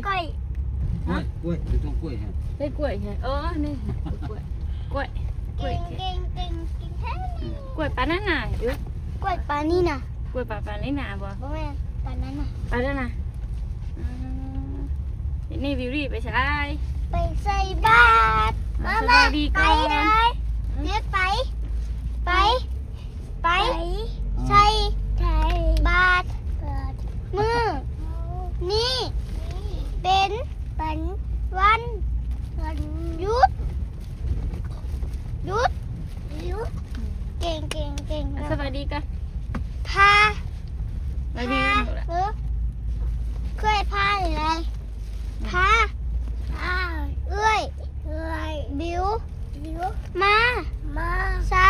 ກ້ວຍ ກ້ວຍ ກ້ວຍ ເປັນຕົ້ນກ້ວຍຮະ ໄດ້ກ້ວຍຮະ ເອີ ນີ້ ກ້ວຍ ກ້ວຍ ກ້ວຍ ເກັ່ງ ເກັ່ງ ເກັ່ງ ເກັ່ງແທ້ ອືມ ກ້ວຍບານານາ ເອີ ກ້ວຍບານານາ ກ້ວຍບາ ບານານາບໍ່? ບໍ່ແມ່ນ ບານານາ ບານານາ ອືມ ນີ້ວິວນີ້ໄປໃສ? ໄປໃສ່ບາດ ອ່າ ມາ ສະບາຍດີກ່ອນ ໄປເລີຍ ອືມ ເຮັດໄປ ໄປ ໄປ ໄປ ໃສ່ ໃສ່ ບາດ ບາດ ມື້ນີ້ເປັນ ເປັນ ວັນ ວັນ ຢຸດ ຢຸດ ຢຸດ ເກັ່ງ ເກັ່ງ ເກັ່ງ ສະບາຍດີກ່ອນ ພາ ສະບາຍດີ ພາ ເອີ ເອື້ອຍພາ ພາ ພາ ເອື້ອຍ ເອື້ອຍ ບິວ ມາ ມາ ໃສ່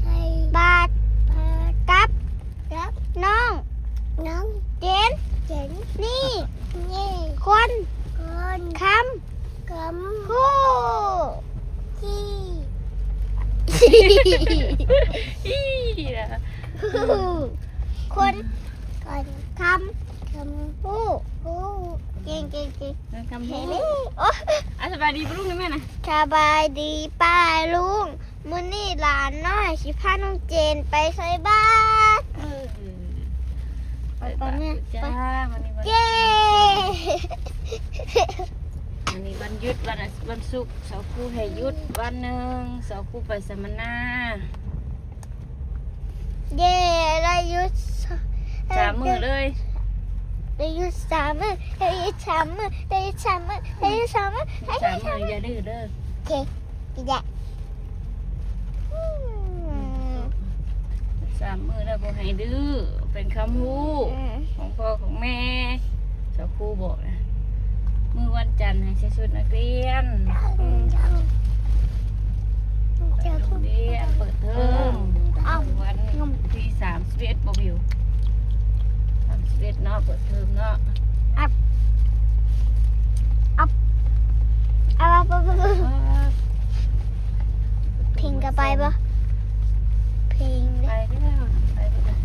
ໃສ່ ບາດ ບາດ ກັບ ກັບ ນ້ອງ ນ້ອງ ເຈນ ເຈນ ນີ້ ນີ້ ຄົນ ຄົນ ຄຳ ຄຳ ຮູ້ ທີ່ ທີ່ ຄົນ ຄົນ ຄຳ ຄຳ ຮູ້ ຮູ້ ເກັ່ງ ເກັ່ງ ເກັ່ງ ເອີ ຄຳຮູ້ ໂອ້ ອ່ະ ສະບາຍດີປ້າລຸງນະແມ່ນະ ສະບາຍດີປ້າລຸງ ມື້ນີ້ຫຼານນ້ອຍຊິພານ້ອງເຈນໄປໃສ່ບາດ ເອີ ໄປ ໄປ ໄປ ມື້ນີ້ວັນ ເຢ້ ມື້ນີ້ວັນຢຸດ ວັນ ວັນສຸກ ສາວຄູໃຫ້ຢຸດວັນໜຶ່ງ ສາວຄູໄປສຳມະນາ ເຢ້ ໄດ້ຢຸດສາມມື້ເລີຍ ໄດ້ຢຸດສາມມື້ ໄດ້ຢຸດສາມມື້ ໄດ້ຢຸດສາມມື້ ໄດ້ຢຸດສາມມື້ ສາມມື້ ຢ່າດື້ເດີ ໂອເຄ ສາມມື້ແລ້ວບໍ່ໃຫ້ດື້ ເປັນຄຳຮູ້ ອືມ ຂອງພໍ່ຂອງແມ່ ສາວຄູບອກນະ ມື້ວັນຈັນໃຫ້ໃສ່ຊຸດນັກຮຽນ ອືມ ໄປໂຮງຮຽນເປີດເທີມ ເອີ ວັນທີສາມສິບເອັດບໍ່ບິວ ສາມສິບເອັດເນາະ ເປີດເທີມເນາະ ອັບ ອັບ ອັບ ອັບ ອັບ ອັບ ເພງກະໄປບໍ່? ເພງ ໄປແລ້ວ ໄປແລ້ວ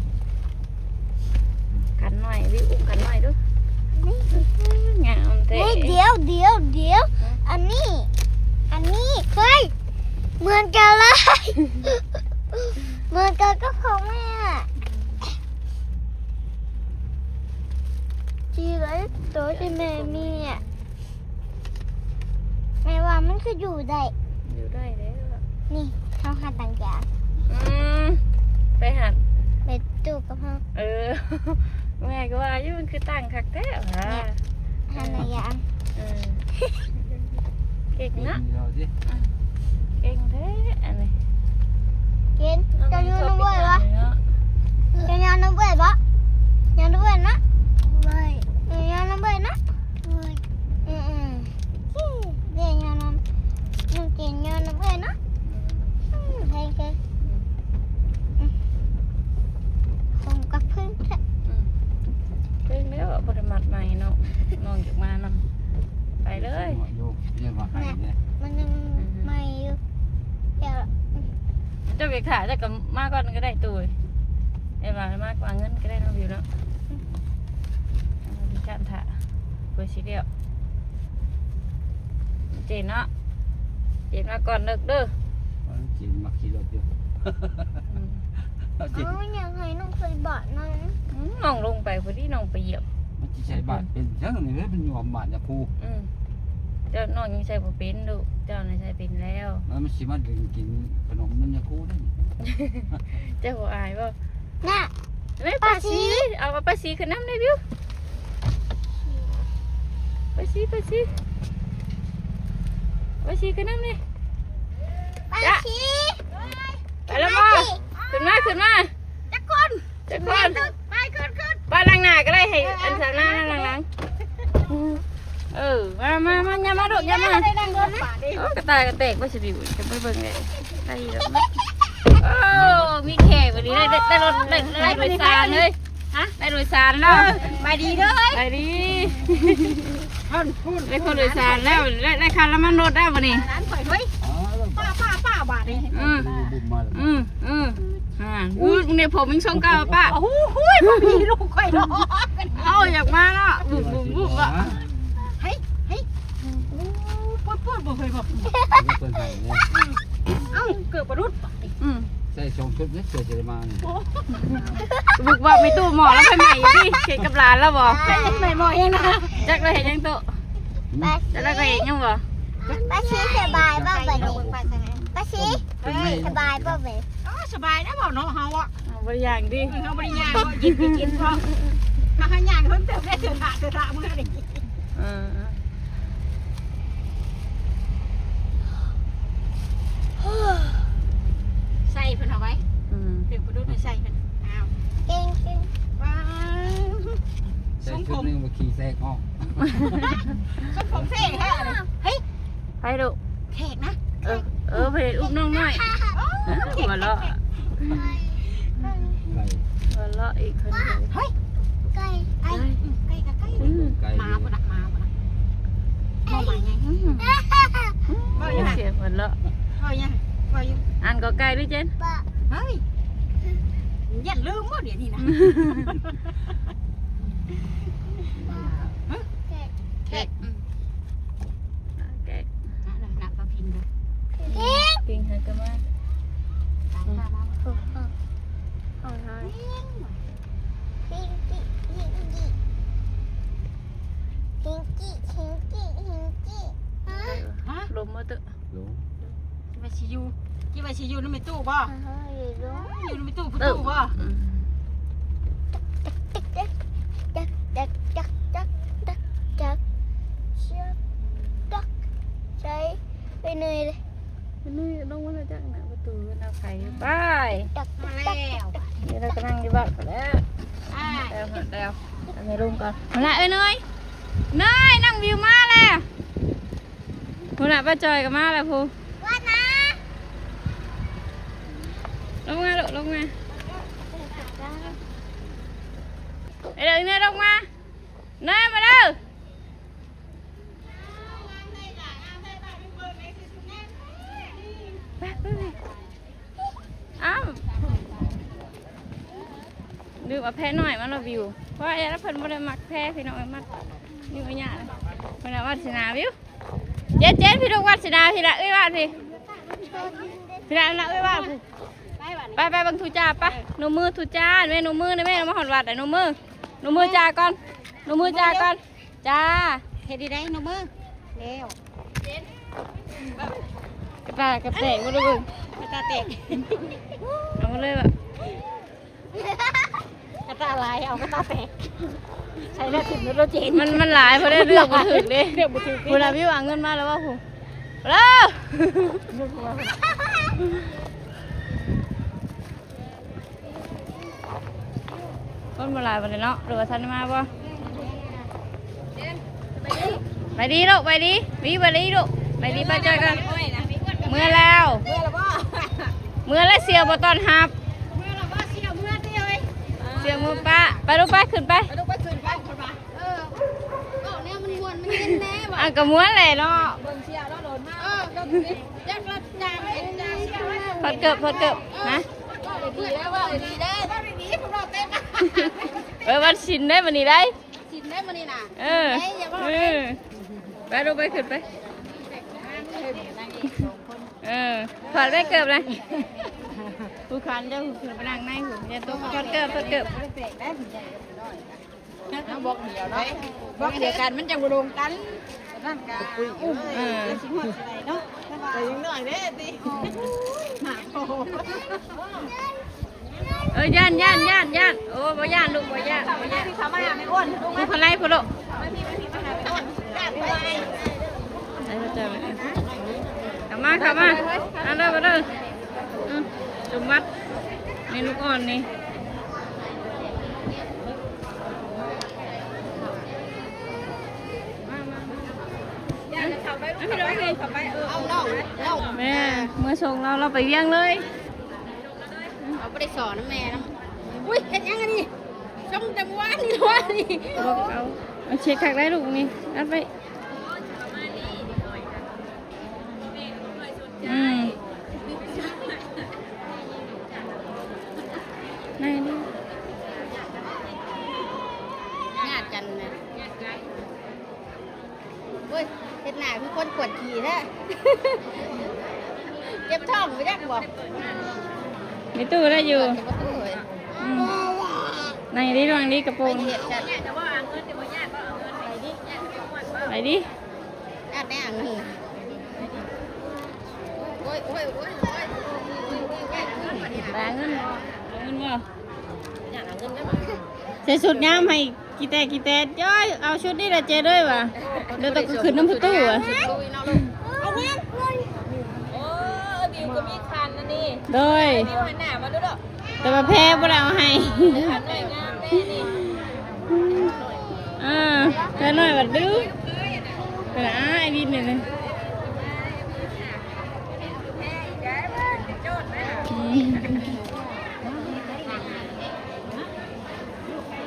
ກັນໜ້ອຍ ວິວອຸ້ມກັນໜ້ອຍດູ ນີ້ ງາມແທ້ ເຮີ້ຍ ດຽວ ດຽວ ດຽວ ຮະ? ອັນນີ້ ອັນນີ້ ເຮີ້ຍ ເໝືອນກັນເລີຍ ເໝືອນກັນກັບຂອງແມ່ ຈີເລີຍ ໂຕທີ່ແມ່ມີອະ ແມ່ວ່າມັນຄືຢູ່ໄດ້ ຢູ່ໄດ້ແລ້ວ ນີ້ ເຮົາຫາຕັ້ງຢາງ ອືມ ໄປຫັ້ນ ໄປຕູ້ກັບເຮົາ ເອີ ແມ່ກໍວ່າຢູ່ ມັນຄືຕັ້ງຄັກແທ້ຫວາ ຫັ້ນນະຢາງ ເອີ ເກັ່ງເນາະ ເກັ່ງແທ້ອັນນີ້ ເກັ່ງ ເຈົ້າຍອມນຳເອື້ອຍບໍ່? ເຈົ້າຍອມນຳເອື້ອຍບໍ່? ຍອມນຳເອື້ອຍເນາະ ເອີ ຍອມນຳເອື້ອຍເນາະ ເອີ ເອີ ເອີ ເຈົ້າຍອມນຳ ນ້ອງເຈນຍອມນຳເອື້ອຍເນາະ ເອີ ເພງເລີຍ ອືມ ສົມກັບເພິ່ນແທ້ ອືມ ເພງແລ້ວ ບໍ່ໄດ້ມັດໃໝ່ເນາະ ນ້ອງຢາກມານຳ ໄປເລີຍ ມັນຍັງໃໝ່ຢູ່ ດຽວ ເຈົ້າຢາກຖ້າ ເຈົ້າກໍມາກ່ອນກໍໄດ້ຕູ້ ເອີ ມາ ມາກວ່າເງິນກໍໄດ້ເນາະ ບິວເນາະ ມີການຖ້າ ເພື່ອຊິແລ້ວ ເຈນເນາະ ເຈນມາກ່ອນເລີກເດີ ເອີ ເຈນມັກຂີ່ລົດຢູ່ ອືມ ເອົາ ເຈນ ເອົາ ຢາກໃຫ້ນ້ອງໃສ່ບາດນຳ ອືມ ນ້ອງລົງໄປພໍດີ ນ້ອງໄປຢຽບ ມັນຊິໃສ່ບາດເປັນຫຍັງນີ້ ເອີ ມັນຍອມບາດຍາຄູ ອືມ ເຈົ້າ ນ້ອງຍັງໃສ່ບໍ່ເປັນລູກ ເຈົ້ານະໃສ່ເປັນແລ້ວ ແລ້ວມັນຊິມາດຶງກິນຂະໜົມນຳຍາຄູໄດ້ນີ້ ເຈົ້າບໍ່ອາຍບໍ່? ນະ ເອີຍ ປ້າສີ ປ້າສີ ເອົາປ້າສີຂຶ້ນນຳເດ້ ບິວ ປ້າສີ ປ້າສີ ປ້າສີຂຶ້ນນຳເດ້ ປ້າສີ ໄປແລ້ວບໍ່? ຂຶ້ນມາ ຂຶ້ນມາ ຈັກຄົນ? ຈັກຄົນ? ໄປ ຂຶ້ນ ຂຶ້ນ ປ້ານັ່ງໜ້າກໍໄດ້ ໃຫ້ອັນສາວນາງນັ່ງຫຼັງ. ເອີ ມາ ມາ ມາ ຢ່າມາລູກ ຢ່າມາ. ໂອ້ ກະຕ່າຍກະແຕກ ໄປຊິບິວ ຈະໄປເບິ່ງເດ້ ໄດ້ຢູ່ດອກເນາະ. ໂອ້ ມີແຂກບັດນີ້ ໄດ້ ໄດ້ ໄດ້ລົດ ໄດ້ ໄດ້ໂດຍສານເລີຍ. ຮະ ໄດ້ໂດຍສານແລ້ວ. ເອີ ສະບາຍດີເດີ ສະບາຍດີ. ໄດ້ຄົນໂດຍສານແລ້ວ ໄດ້ ໄດ້ຄ່ານ້ຳມັນລົດແລ້ວບັດນີ້. ຮ້ານຂ້ອຍເຮີ້ຍ ປ້າ ປ້າ ປ້າ ບາດນີ້. ອືມ ອືມ ອືມ ອືມ ນີ້ຜົມຍັງຊົງເກົ່າ ປ້າ. ໂອ້ໂຫ ບໍ່ມີລູກຂ້ອຍດອກ. ເອົ້າ ຢາກມາເນາະ ບຸບ ບຸບ ບຸບ ອະ. ເພິ່ນໃຫ້ເດ້. ເອົ້າ ເກີດປະດຸດ. ອືມ ໃສ່ສອງຊຸດເດ້ ເສື້ອຊິໄດ້ມານີ້. ໂອ້ ບຸກເວົ້າແມ່ຕູ້ໝໍລາວໄຟໄໝ້ຢູ່ຕິ ເຮັດກັບຫຼານລາວບໍ່? ໄຟໄໝ້ໝໍແຮງນະ. ຈັກລາວເຮັດຫຍັງຕູ້? ຈັກລາວກໍເຮັດຫຍັງບໍ່? ປ້າຊີສະບາຍບໍ່ບັດນີ້? ປ້າຊີສະບາຍບໍ່ບັດນີ້? ອໍ ສະບາຍແລ້ວບໍ່ເນາະເຮົາອະ. ເຮົາບໍ່ໄດ້ຍ່າງຕິ? ເອີ ເຮົາບໍ່ໄດ້ຍ່າງ ເຮົາເຢັນໄປກິນເພາະ ຖ້າເຮົາຍ່າງເຮົາເຕີບໄດ້ເທື່ອທະເທື່ອທະມື້ນີ້. ເອີ ໃສ່ເພິ່ນເອົາໄວ້. ອືມ ເປັນປະດຸດໃສ່ເພິ່ນ. ອ້າວ ເກັ່ງໆ. ວ້າວ ໃສ່ຊຸດໜຶ່ງມາຂີ່ແຊກອອກ. ຊົງຜົມເທ່ແທ້. ເຮີ້ຍ ໃຜດຸ? ແຂກນະ. ເອີ ເອີ ເພິ່ນອຸ້ມນ້ອງນ້ອຍ. ໂອ້ ຫົວເລາະ ໄກ່ ຫົວເລາະອີກຄົນ. ເຮີ້ຍ ໄກ່ ໄກ່ ໄກ່ ອືມ ໄກ່ ໄກ່ ໄກ່ ໝາພຸ້ນນະ ໝາພຸ້ນນະ. ໝາໃຫຍ່. ອືມ ເວົ້າຢູ່ຫະ ສຽງຫົວເລາະ. ເວົ້າຫຍັງ ເວົ້າຢູ່. ອ່ານກໍໄກ່ຫຼືເຈນ? ເຮີ້ຍ ຢ້ານລືມບໍ່ດຽວນີ້ນະ. ແກະ ແກະ ອືມ ແກະ ນັ້ນນະ ປາພິນເດີ. ເກັ່ງ ເກັ່ງ ຫັນກັບມາ ຕາມມາ ເອົາ ເກັ່ງ ເກັ່ງ ເກັ່ງ ເກັ່ງ ເກັ່ງ ເກັ່ງ. ຮະ ລົມມາເຕີ. ໂດຍ ຄິດວ່າຊິຢູ່ ຄິດວ່າຊິຢູ່ນຳແມ່ຕູ້ບໍ່? ເອີ ຢູ່ນຳແມ່ຕູ້ ປະຕູບໍ່? ອືມ ຈັກ ຈັກ ຈັກ ຈັກ ຈັກ ໃສ່ ໄປເນີຍເລີຍ ໄປເນີຍ ລົງມາແລ້ວຈັກນະ ປະຕູເຮືອນເຮົາໄຂ. ໄປ ມາແລ້ວ ດຽວເຮົາກໍນັ່ງຢູ່ບ້ານພຸ້ນແຫຼະ. ແລ້ວ ແລ້ວ ເອົາແມ່ລົງກ່ອນ. ມາລະ ເອີຍ ເນີຍ ເນີຍ ນ້ອງວິວມາແລ້ວ. ພຸ້ນນະ ປ້າຈອຍກໍມາແລ້ວພຸ້ນ. ລົງມາລູກ ລົງມາ. ເອີ ເນີຍ ລົງມາ ເນີຍ ມາເດີ. ໄປ ໄປ ໄປ. ອ້າວ ລືມເອົາແພນ້ອຍມາລະວິວ ເພາະວ່າເພິ່ນບໍ່ໄດ້ມັກແພພີ່ນ້ອງເອີຍ. ມັກຢູ່ອາຍະ ເພິ່ນວ່າວາດສະໜາວິວ. ເຈນ ເຈນ ພີ່ລູກ ວາດສະໜາ ພີ່ລະ ເອື້ອຍວາດ ພີ່ ພີ່ລະ ເອື້ອຍວາດ. ໄປ ໄປເບິ່ງທຸຈ້າ ໄປ. ນົບມືທຸຈ້າ ແມ່ ນົບມືນະແມ່. ມາຮອດວັດແລ້ວ ນົບມື ນົບມືຈ້າກ່ອນ ນົບມືຈ້າກ່ອນ. ຈ້າ ເຮັດດີໄດ໋ ນົບມື ແລ້ວ ກະຕາກະແຕກບໍ່ໄດ້ເບິ່ງ ກະຕາແຕກ ເອົາມາເລີຍວ່າ ກະຕາຫຼາຍ ເອົາກະຕາແຕກ ໃຊ້ແລ້ວຖິ້ມໂລດເຈນ. ມັນ ມັນຫຼາຍ ບໍ່ໄດ້ເລືອກບໍ່ຖືກເດ້ ເລືອກບໍ່ຖືກເດ້. ພຸ້ນນະ ວິວເອົາເງິນມາແລ້ວບໍ່ ພຸ້ນ ເອີ ຄົນບໍ່ຫຼາຍປານໃດເນາະ ຫຼືວ່າທັນໄດ້ມາບໍ່? ໄປດີລູກ ໄປດີ ວິ ໄປດີລູກ ໄປດີ ປ້າຈອຍກ່ອນ. ເມືອແລ້ວ ເມືອແລ້ວບໍ່? ເມືອແລ້ວ ເສຍບໍ່ຕ້ອນຮັບ ເມືອແລ້ວບໍ່? ເສຍເມືອຕິເອີຍ ເສຍເມືອປ້າ. ໄປລູກ ໄປ ຂຶ້ນໄປ ໄປລູກ ໄປ ຂຶ້ນໄປ ເອີ ເວົ້າແນວມັນມ່ວນມັນເຢັນແດ່ວ່າ. ອ່ະ ກໍມ່ວນແຫຼະເນາະ ເບິ່ງເສຍລາວໂດນມາ ເອີ ຈັກລະຈາງເປັນຈາງ ຖອດເກີບ ຖອດເກີບ ເອີ ນະ ເວົ້າດີໆແລ້ວ ເວົ້າດີໆເດີ ເວົ້າດີໆ ພວກເຮົາເຕັມ. ເອີ ວັນສິນໄດ໋ມື້ນີ້ໄດ໋ ສິນໄດ໋ມື້ນີ້ນະ. ເອີ ເອີ ໄປລູກ ໄປ ຂຶ້ນໄປ. ເອີ ຖອດໄວ້ເກີບນະ ຜູ້ຄັນເຈົ້າ ຂຶ້ນໄປນັ່ງໃນພຸ້ນ ຢ່າຕົກ. ຖອດເກີບ ຖອດເກີບ. ເອົາບລັອກດຽວເນາະ ບລັອກດຽວກັນ ມັນຈັ່ງບໍ່ລົງກັນ. ນັ້ນກະ ເອີ ຊິຮອດຊິໄດ້ເນາະ ແຕ່ວ່າ ແຕ່ຍັງນ້ອຍເດ້ຕິ. ໂອ້ຍ ໜ້າໂຕ ເອີ ຢ້ານ ຢ້ານ ຢ້ານ ຢ້ານ. ໂອ້ ບໍ່ຢ້ານລູກ ບໍ່ຢ້ານ ບໍ່ຢ້ານ. ເຂົ້າມາ ແມ່ອ້ວນ ລູກມາ ຜູ້ຄົນໄລຜູ້ລູກ. ເຂົ້າມາ ເຂົ້າມາ ມາເດີ ມາເດີ. ອືມ ສົມບັດ ນີ້ລູກອ່ອນນີ້. ແມ່ ເມືອສົ່ງລາວ ລາວໄປວຽງເລີຍ. ເຮົາບໍ່ໄດ້ສອນນຳແມ່ນຳ. ອຸ້ຍ ເຮັດຫຍັງອັນນີ້ ຊົງແຕ່ມື້ວານນີ້ ວານນີ້. ເອົາ ເອົາເຊັກຄັກໄດ້ລູກນີ້ ອັດໄວ້. ອືມ ໄດ້ເດ້ ຍາດກັນນະ. ໂອ້ຍ ເຮັດໜ້າຄືຄົນປວດຂີ້ແທ້ ເຈັບທ້ອງບໍ່ຈັກບໍ່? ມີຕູ້ໄດ້ຢູ່ ປວດກະຕູ້ເອີຍ ອືມ ນັ່ງດີ ລອງດີກະໂປງ ໄປເຮັດຊັ້ນ ໄປດີ ຍາກແນ່ອັນນັ້ນ ໂອ້ຍ ໂອ້ຍ ໂອ້ຍ ໂອ້ຍ ບາເງິນ ເງິນບໍ່? ຢາກເອົາເງິນໄດ້ບໍ່? ໃສ່ຊຸດງາມໃຫ້ ກີແຕະ ກີແຕະ ຈ້ອຍ ເອົາຊຸດນີ້ລະເຈ້ເດີຍວ່າ ແລ້ວຕ້ອງຂຶ້ນນຳຜູ້ຕູ້ວ່າ ໂອ້ ບິວກໍມີຄັນອັນນີ້ ໂດຍ ບິວຫັນໜ້າມາດູເດີ ແຕ່ວ່າແພບໍ່ໄດ້ເອົາໃຫ້ ຄັນນ້ອຍງາມແນ່ນີ້ ເອີ ແພນ້ອຍບັດດື້ ເປັນອ້າຍວິນນີ້ ອືມ.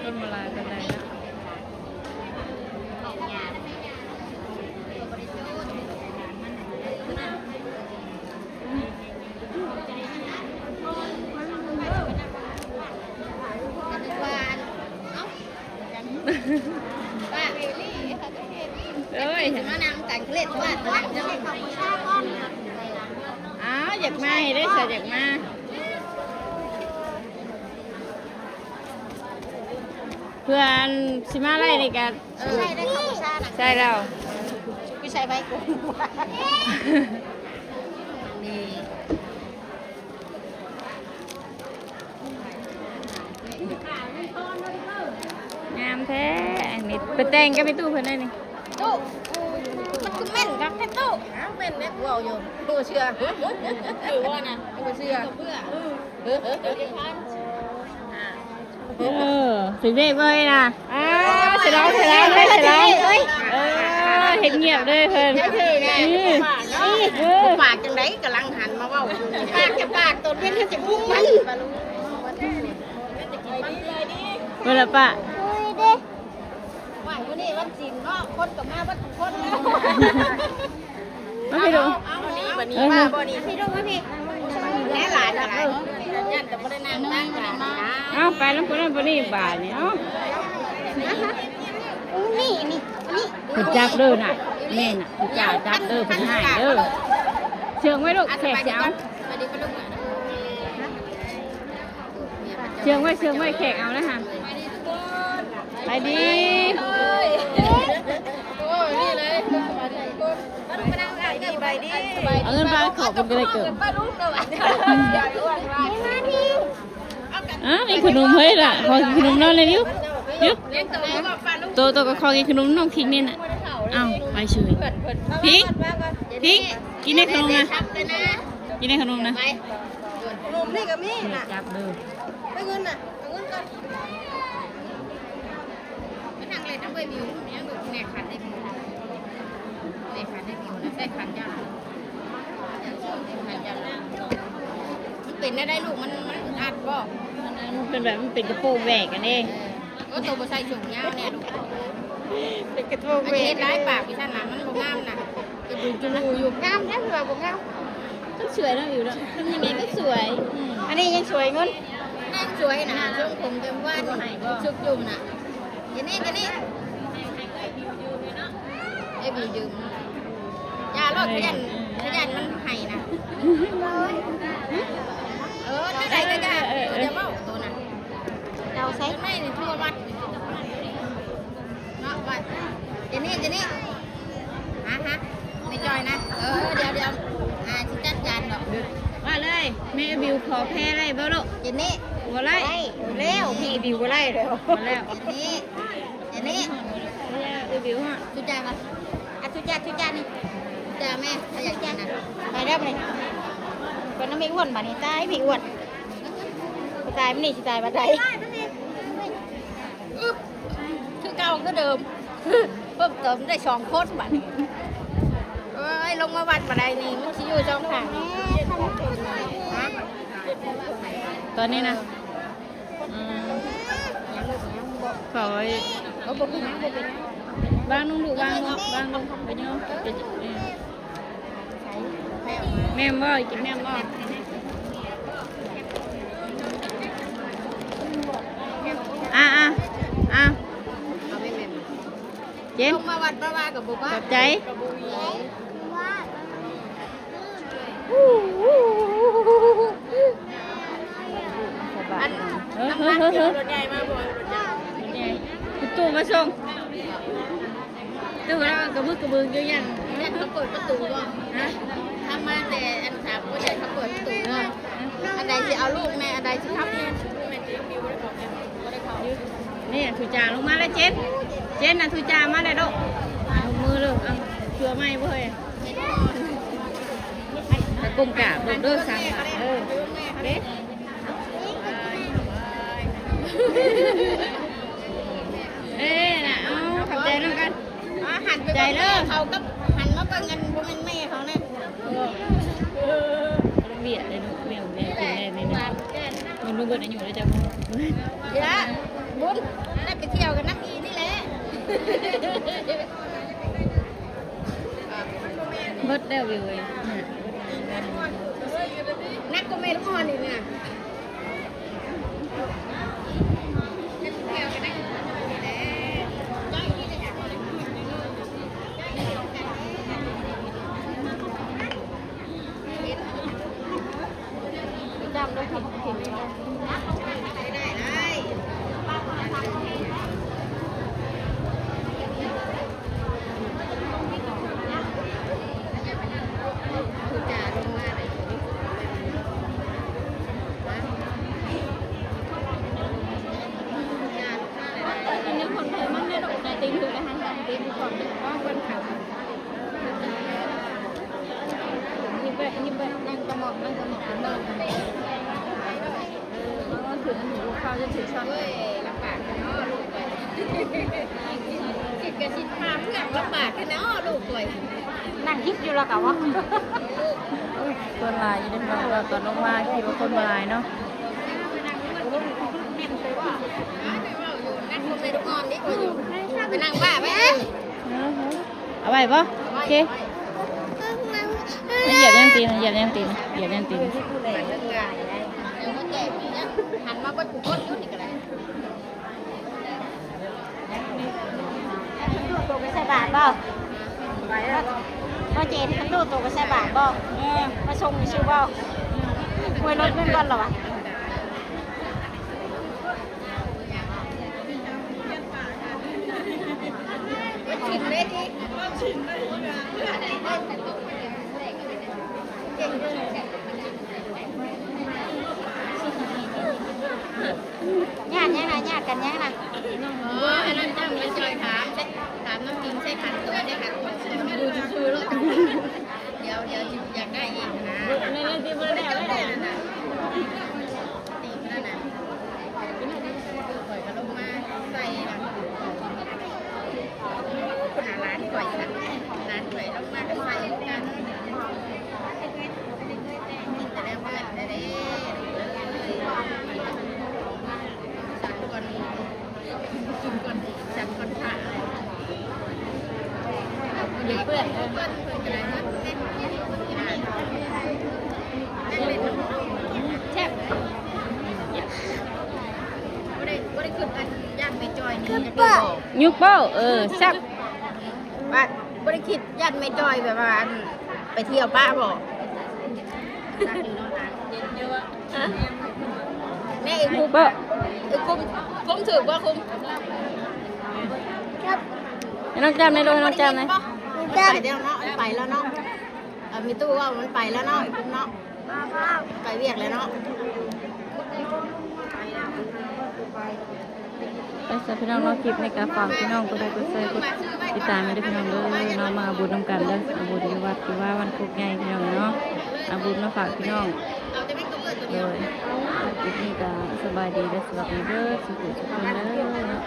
ຄົນບໍ່ຫຼາຍປານໃດນະ ໂອ້ຍ ມານັ່ງກັນເຫຼັ້ນວ່າ ອ້າວ ຢາກມາໃຫ້ໄດ້ສະ ຢາກມາ. ເພື່ອອັນຊິມາໄລ່ນີ້ກະ ເອີ ໃສ່ໄດ້ເຂົ້າປະຊານະ ໃສ່ແລ້ວ ຄືໃສ່ໄວ້ກູ ນີ້ ງາມແທ້ ອັນນີ້ໄປແຕ່ງກັບແມ່ຕູ້ເພິ່ນໄດ້ນີ້ ຕູ້ ມັນຄືແມ່ນຄັກແທ້ຕູ້ ອ້າວ ແມ່ນແນ່ກູເວົ້າຢູ່ ບໍ່ເຊື່ອ ຄືວ່ານະ ບໍ່ເຊື່ອ ເອີ ຖືກເລກເລີຍນະ ເອີ ສະດອງ ສະດອງເລີຍ ສະດອງ ເອີ ເຮັດງຽບເລີຍເພິ່ນ ອື ປາກຈັ່ງໃດ ກຳລັງຫັນມາເວົ້າ ປາກຈະປາກ ໂຕເປັນຈະພຸງມັນ ເວລາປະ ໂອ້ຍເດ້ ວ່າມື້ນີ້ວັນສິນເນາະ ຄົນກໍມາເບິດທຸກຄົນ ມາພີ່ດູ ເອົານີ້ ບັດນີ້ມາບໍ່ນີ້ ພີ່ດູມາພີ່ ແນ່ຫຼາຍກໍຫຼາຍ ຢ້ານແຕ່ບໍ່ໄດ້ນັ່ງ ເອົາໄປນຳຄົນນັ້ນຄົນນີ້ບາດນີ້ ເອົາ ນີ້ ນີ້ ນີ້ ເພິ່ນຈັບເດີນະ ແມ່ນນະ ເພິ່ນຈັບເດີ ເພິ່ນຮ້າຍເດີ ເຊື່ອງໄວ້ລູກ ແຂກຊິເອົາ ເຊື່ອງໄວ້ ເຊື່ອງໄວ້ ແຂກເອົານະຫາ ໄປດີ ໂອ້ຍ ນີ້ເລີຍ ເອົາເງິນພາຂອບເພິ່ນກໍໄດ້ເກີບ ອ້າວ ມີຂະໜົມເຮີ້ຍລະ ຂໍກິນຂະໜົມນ້ອງແດ່ ບິວ ບິວ ໂຕ ໂຕກໍຂໍກິນຂະໜົມນ້ອງພິງນີ້ນະ ອ້າວ ໄປເສີຍ ພິງ ພິງ ກິນແດ່ຂະໜົມນະ ກິນແດ່ຂະໜົມນະ. ຂະໜົມນີ້ກໍມີນະ ຈັບເດີ ໄປເງິນນະ ເອົາເງິນກ່ອນ ໄປນັ່ງເຫຼັ້ນນຳເອື້ອຍບິວ ຍັງດູແມ່ຂັນໄດ້ບິວ ແມ່ຂັນໄດ້ບິວນະ ໃສ່ຂັນເຈົ້າ ຂັນເຈົ້າ ມັນເປັນແນວໃດລູກ ມັນ ມັນອຶດອັດບໍ່? ມັນເປັນແບບ ມັນເປັນກະໂປງແຫວກອັນນີ້ ເອີ ໂອ້ ໂຕບໍ່ໃສ່ສູງຍາວແນ່ລູກ ເປັນກະໂປງແຫວກ ມັນເຮັດຫຼາຍປາກຢູ່ຊັ້ນນະ ມັນບໍ່ງາມນະ ຈະດູຈະລູຢູ່ ງາມແທ້ ເພິ່ນວ່າບໍ່ງາມ ຕ້ອງສວຍເນາະ ຢູ່ເນາະ ທຳຍັງໄງກໍສວຍ ອືມ ອັນນີ້ຍັງສວຍເງິນ ຍັງສວຍນະ ຊົງຜົມຈົນວ່ານີ້ ຊຸກຈຸ່ມນະ ເຈນີ້ ເຈນີ້ ເອີ ບີດື່ມ ຢ່າໂລດ ຂະຫຍັນ ຂະຫຍັນມັນໄຫ້ນະ ເອີ ແນວໃດກໍຢ່າ ເອີ ຢ່າເວົ້າໂຕນະ ເຈົ້າໃສ່ ໃນນີ້ທົ່ວວັດ ເນາະ ວ່າ ເຈນີ້ ເຈນີ້ ຮະ ຮະ ແມ່ຈ່ອຍນະ ເອີ ດຽວ ດຽວ ອາ ຊິຈັດການດອກ ວ່າເລີຍ ແມ່ບິວຂໍແພໄດ້ບໍ່ລູກ? ເຈນີ້ ບໍ່ໄດ້ ບໍ່ໄດ້ແລ້ວ ແມ່ບິວບໍ່ໄດ້ແລ້ວ ບໍ່ແລ້ວ ເຈນີ້ ເຈນີ້ ເອີ ບິວຮອດ ທຸກຢ່າງ ອາ ທຸກຢ່າງ ທຸກຢ່າງນີ້ ຈ້າແມ່ ຂ້ອຍຢາກກິນນະ ໄປແລ້ວບັດນີ້ ໄປນຳແມ່ອ້ວນບັດນີ້ ຕາຍແມ່ອ້ວນ ຕາຍມື້ນີ້ຊິຕາຍບັດໃດ? ອຶບ ຄືເກົ່າຄືເດີມ ເພີ່ມເຕີມໄດ້ສອງຄົນບັດນີ້ ເອີຍ ລົງມາວັດບໍ່ໄດ້ນີ້ ມັນຊິຢູ່ສອງຂ້າງ ຮະ ຕອນນີ້ນະ ອືມ ເຂົາ ເອີ ບໍ່ເປັນຫຍັງ ບໍ່ເປັນຫຍັງ ວາງລົງລູກ ວາງລົງ ວາງລົງ ໄປໂຍມ ເອີ. ແມ່ນບໍ່? ກິນແມ່ນບໍ່? ອ່າ ອ່າ ອ່າ ເຈນ ລົງມາວັດມາວາກໍບໍ່ວ່າ ຂອບໃຈ ກໍບໍ່ມີ ອັນ ເອີ ນ້ຳໜັກຢູ່ ເອີ ລົດໃຫຍ່ມາບໍ່ ລົດໃຫຍ່ ລົດໃຫຍ່ ຄຸນຕູ້ມາສົ່ງ. ຕູ້ລາວກະບຶກກະບຶກຢູ່ ຢ້ານ ຢ້ານເຂົາເປີດປະຕູບໍ່? ຮະ? ທາງມາແຕ່ອັນສາມຄົນ ຢ້ານເຂົາເປີດປະຕູບໍ່? ອັນໃດຊິເອົາລູກແນ່ ອັນໃດຊິຂັບແນ່? ນີ້ທຸຈາລົງມາແລ້ວ ເຈນ ເຈນນະ ທຸຈາມາແລ້ວເນາະ ຍົກມືເລີຍ. ເອົາ ເສື້ອໃໝ່ບໍ່ເຮີ້ຍ? ກະກົ້ມກາບເບິ່ງເດີ ສັງ ເອີ ເດ້. ເອີ ນະ ເອົາ ຂອບໃຈນຳກັນ ຫັນໄປເບິ່ງແມ່ເຂົາກັບ ຫັນມາເບິ່ງອັນບໍ່ແມ່ນແມ່ເຂົານະ. ວຽກເດ້ລູກ ວຽກແມ່ເປັນແມ່ນີ້ນະ ມັນບໍ່ເບິດອາຍຸແລ້ວເຈົ້າ. ເດ ບຸນ ໄດ້ໄປທ່ຽວກັນນຳອີ່ນີ້ແຫຼະ. ເບິດແລ້ວວິວເອີຍ ໜັກກວ່າແມ່ລູກອ່ອນອີກນະ. ຍິບໄວ້ ຍິບໄວ້ ນັ່ງຕະໝອກ ນັ່ງຕະໝອກ ເອີ ເອົາ ເອົາ ຖືອັນນີ້ ເຂົ້າຈະຖືຊ້ອນ. ໂອ້ຍ ລຳບາກເນາະລູກຂ້ອຍ ຄິດກະຄິດພາເມືອງ ລຳບາກເນາະລູກຂ້ອຍ ນັ່ງຄິດຢູ່ລະກະວ່າ ຄົນຫຼາຍຢູ່ເດ້ພີ່ນ້ອງ. ຕອນລົງມາຄິດວ່າຄົນບໍ່ຫຼາຍເນາະ. ນັ່ງຄົນໄປດູອ່ອນດິ ໄປນັ່ງປ້າໄປ. ເອົາໄວ້ບໍ່? ໂອເຄ ມາຢຽບຫຍັງຕີນ ຢຽບຫຍັງຕີນ ຢຽບຫຍັງຕີນ. ຫັນມາເບິດຜູ້ຄົນຢູ່ນີ້ກະໄດ້. ໂຕໄປໃສ່ບາດບໍ່? ບໍ່ເຈນ ຄັນໂຕ ໂຕໄປໃສ່ບາດບໍ່? ມາສົ່ງຊື່ບໍ່? ຫ້ວຍລົດແມ່ນບໍ່ລະວະ? ຍາດຫຍັງນະ ຍາດກັນຫຍັງນະ? ໂອ້ຍ ອັນນັ້ນເຈົ້າມາຊ່ອຍຖາມ ຖາມນ້ອງຕິງໃສ່ຂັນຕົວໃສ່ຂັນຕົວ ຢູ່ຊື່ໆໂລດ. ດຽວ ດຽວຢາກໄດ້ອີກນະ ເບິ່ງແນ່ໆ ຊິບໍ່ໄດ້ແລ້ວນະ. ຕີນນັ້ນນະ ຂ້ອຍກະລົງມາໃສ່ລະ ພຸ້ນນະ ຫຼານຂ້ອຍນະ ຫຼານຂ້ອຍລົງມາກະໃສ່ຄືກັນ. ກິນແຕ່ແນວເພື່ອນແທ້ເດ້ ສັນກ່ອນ ກິນກ່ອນສັນກ່ອນພະ. ເພື່ອນ ເພື່ອນ ເພື່ອນກະໄດ້ ແຊບ. ບໍ່ໄດ້ ບໍ່ໄດ້ຄິດອັນຢ້ານແມ່ຈ້ອຍນີ້ ຍຸກເປົ້າ ເອີ ແຊບ. ວ່າບໍ່ໄດ້ຄິດຢ້ານແມ່ຈ້ອຍແບບວ່າ ອັນ ໄປທ່ຽວປະບໍ່? ແມ່ອີກຄຸມ ເອີ ຄຸມ ຄຸມຖືກບໍ່? ຄຸມ ໃຫ້ນ້ອງຈ້ຳແດ່ລູກ ໃຫ້ນ້ອງຈ້ຳແດ່. ມັນໄປແລ້ວເນາະ ມັນໄປແລ້ວເນາະ. ເອີ ມີຕູ້ເວົ້າມັນໄປແລ້ວເນາະ ເນາະ ໄປວຽກແລ້ວເນາະ. ໄປຊະພີ່ນ້ອງເນາະ ຄລິບນີ້ກະຝາກພີ່ນ້ອງກົດໄລກົດແຊກົດຕິດຕາມເດີພີ່ນ້ອງເດີເນາະ. ມາເອົາບຸນນຳກັນເດີ ເອົາບຸນຢູ່ວັດຢູ່ວາ ວັນໂຄກໃຫຍ່ພີ່ນ້ອງເນາະ ເອົາບຸນມາຝາກພີ່ນ້ອງ. ໂດຍ ຄລິບນີ້ກະສະບາຍດີເດີ ສະຫວັດດີເດີ ສຸກໆທຸກຄົນເດີເນາະ.